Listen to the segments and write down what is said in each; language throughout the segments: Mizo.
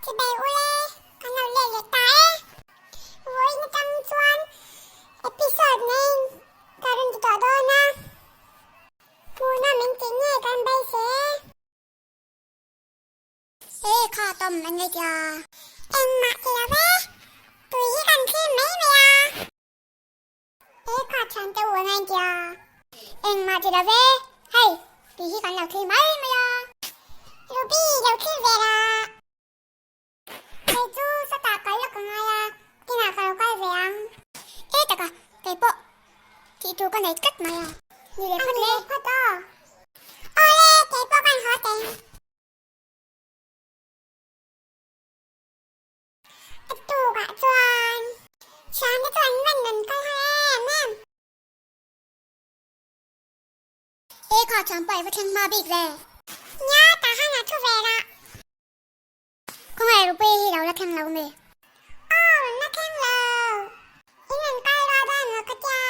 Chibai ule, kan lo let leh ta e. Vawiin atang chuan episode nei ka rawn ti tawh dawn a. Hmuhna min tih nge kan beisei e. E kha Tom an nei tia. Engmah ti lo ve, tui hi kan thlir mai mai a. E kha thian te u an rawn tia. Engmah ti lo ve, hei tui hi kan lo thlir mai mai a. Ruby lo thlir ve la. Kei chu sawtah kal lawk ka ngai a, kinah ka lo kal ve ang. E taka, kei pawh tih tur ka nei tlat mai a. Ni leh phawt le. Phawt aw. Awle, kei pawh kan haw teng. A tukah chuan thiante chu an rawn rawn kal har em em. E kha thian pawh i va thleng hma bik ve. Nia, tah han a thu ve lah. Khawngaih Rupi hi lo la thleng lo mi? Aw, rawn la thleng lo. In rawn kal rual dawn lo ka tia.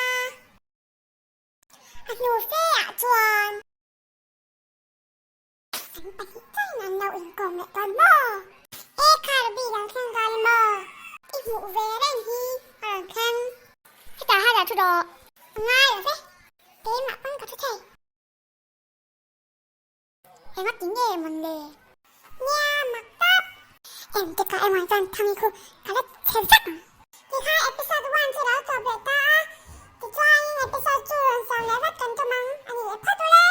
A hnu fe ah chuan. An pahnih chauhin an lo inkawm leh dawn maw? E kha Ruby lo thleng rual a maw? I hmuh ve reng hi a rawn thleng. Hetah ha dah thu rawh. A ngai lo ve. Keimah pawn ka thu thei. Enga ti nge mawn le? Nia mak tawp. Engtikah emaw chuan Thangi khu ka la chhe vek ang. Tikha episode one chu lo tawp leh ta a, tichuanin episode two rawn siam leh vat kan tum ang a ni leh phawt ule.